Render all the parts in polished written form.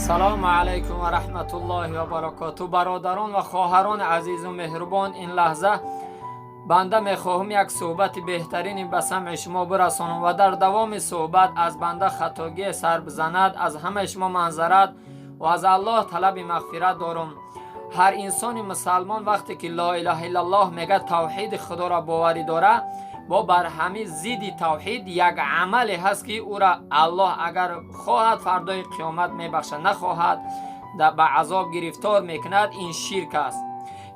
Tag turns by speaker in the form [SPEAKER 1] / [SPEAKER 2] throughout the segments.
[SPEAKER 1] Салому алайкум ва раҳматуллоҳи ва баракоту. Бародарон ва хоҳарони азизу меҳрубон, ин лаҳза банда мехоҳам як суҳбати беҳтарини ба самъи шумо бирасонам ва дар давоми суҳбат аз банда хатогие сар бизанад, аз ҳамаи шумо маъзарат ва аз Аллоҳ талаби мағфират дорам. Ҳар инсони мусалмон вақте ки ло илаҳа иллаллоҳ мегӯяд, тавҳиди Худоро боварӣ дора, бо бар ҳамин зидди тавҳид як амале ҳаст, ки ӯра Аллоҳ агар хоҳад, фардои қиёмат мебахшад, нахоҳад, ба азоб гирифтор мекунад. Ин ширк аст.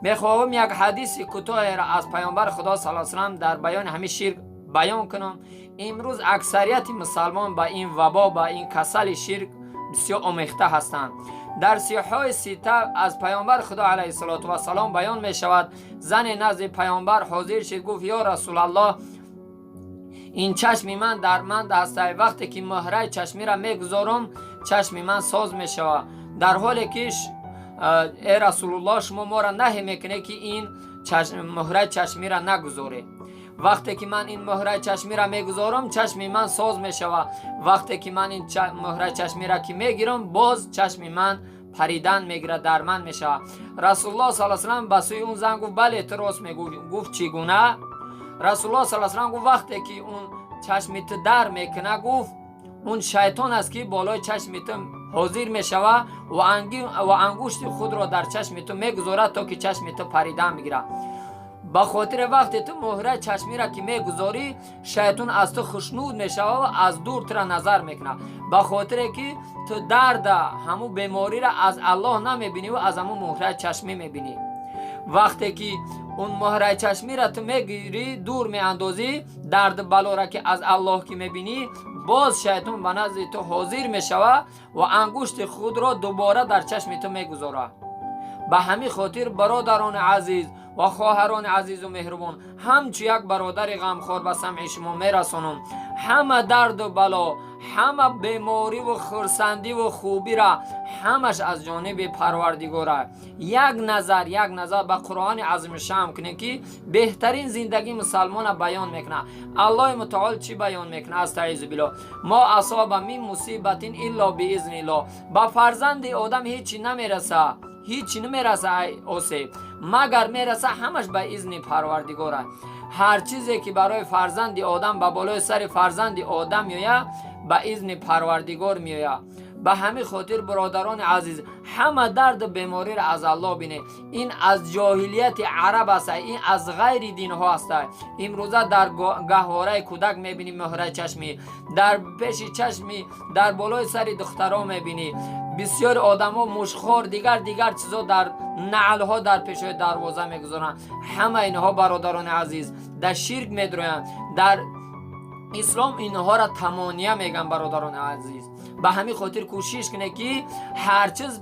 [SPEAKER 1] Мехоҳам як ҳадиси кӯтоҳеро аз Паёмбари Худо сал салам дар баёни ҳамин ширк баён кунам. Имрӯз аксарияти мусалмон ба ин вабо, ба ин касали ширк бисёр омехта ҳастанд. Дар Сиҳоҳи сита аз Паёмбар Худо алайҳиссалоту вассалом баён мешавад: зане назди Паёмбар ҳозир шид, гуфт: «Ё Расулаллоҳ, ин чашми ман дарманд аст. Вақте ки муҳраи чашмиро мегузорам, чашми ман соз мешавад. Дар ҳоле ки, э Расулуллоҳ, шумо моро наҳӣ мекунед, ки ин муҳраи чашмиро нагузоред. Вақте ки ман ин муҳраи чашмиро мегузорам, чашми ман соз мешавад. Вақте ки ман ин муҳраи чашмиро ки мегирам, боз чашми ман паридан мегирад, дарманд мешавад». Расулуллоҳ сал салам ба сӯи он зан гуфт: «Бале, ту рост мегӯ». Гуфт: «Чӣ гуна?» Расулуллоҳ сал салам гуфт: «Вақте ки он чашми ту дар мекуна, — гуфт, — он шайтон аст, ки болои чашми ту ҳозир мешавад ва ангушти худро дар чашми ту мегузорад, то ки чашми ту паридан бигирад. Ба хотири вақте ту муҳраи чашмиро ки мегузорӣ, шайтон аз ту хушнуд мешавад ва аз дур тура назар мекунад, ба хотире ки ту дарда ҳамун бемориро аз Аллоҳ намебинӣ ва аз ҳамун муҳраи чашмӣ мебинӣ. Вақте ки он муҳраи чашмиро ту мегирӣ, дур меандозӣ, дарду балоро ки аз Аллоҳ ки мебинӣ, боз шайтон ба назди ту ҳозир мешавад ва ангушти худро дубора дар чашми ту мегузорад». Ба ҳамин хотир, бародарони азиз ва хоҳарони азизу меҳрубон, ҳамчу як бародари ғамхор ба самъи шумо мерасонам: ҳама дарду бало, ҳама бемориву хурсандиву хубира ҳамаш аз ҷониби Парвардигора. Як назар, як назар ба Қуръони азимушшаън кунем, ки беҳтарин зиндагии мусалмона баён мекунад. Аллоҳи мутаол чӣ баён мекунад? Астаизу биллоҳ: мо асоба мин мусибатин илло биизниллоҳ. Ба фарзанди одам ҳечи намераса, ҳичи намераса осеб, магар мераса, ҳамаш ба изни Парвардигора. Ҳар чизе ки барои фарзанди одам, ба болои сари фарзанди одам меояд, ба изни Парвардигор меояд. Ба ҳамин хотир, бародарони азиз, ҳама дарду бемориро аз Аллоҳ бинед. Ин аз ҷоҳилияти араб аст, ин аз ғайри динҳо аст. Имрӯза дар гаҳвораи кӯдак мебинӣ муҳраи чашмӣ, дар пеши чашми, дар болои сари духтаро мебинӣ. Бисёри одамо мушхор, дигар дигар чизо дар наълҳо дар пешои дарвоза мегузоранд. Ҳама инҳо, бародарони азиз, дар ширк медроянд. Дар ислом инҳоро тамония мегӯянд. Бародарони азиз, ба ҳамин хотир кӯшиш кунед, ки ҳар чиз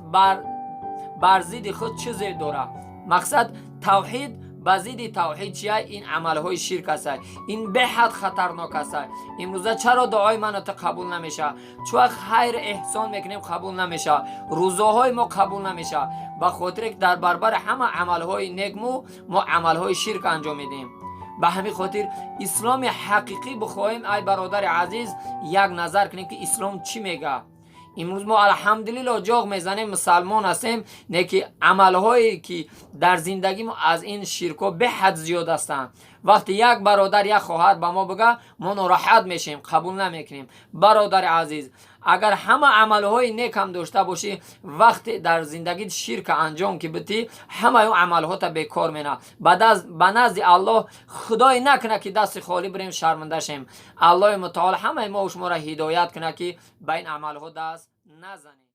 [SPEAKER 1] бар зидди худ чизе дорад. Мақсад тавҳид, ба зидди тавҳид чия? Ин амалҳои ширк аст. Ин беҳад хатарнок аст. Имрӯза чаро дуои ману ту қабул намешавад? Чу вақт хайр эҳсон мекунем, қабул намешавад, рӯзоҳои мо қабул намешавад? Ба хотире ки дар барбари ҳама амалҳои некму мо амалҳои ширк анҷом медиҳем. Ба ҳамин хотир исломи ҳақиқӣ бихоҳем, ай бародари азиз, як назар кунем, ки ислом чӣ мегӯяд. Имрӯз мо, алҳамдулилло, ҷоғ мезанем, мусалмон ҳастем, не ки амалҳое ки дар зиндагӣ мо аз ин ширкҳо беҳад зиёд ҳастанд. Вақте як бародар, як хоҳар ба мо бигӯ, мо нороҳат мешем, қабул намекунем. Бародари азиз, агар ҳама амалҳои нек ҳам дошта бошӣ, вақте дар зиндагӣ ширка анҷом ки битӣ, ҳамаи он амалҳота бекор мена. Ба назди Аллоҳ, Худое накунад, ки дасти холӣ бирем, шарманда шем. Аллоҳи мутаол ҳамаи мо шуморо ҳидоят кунад, ки ба ин амалҳо даст назанем.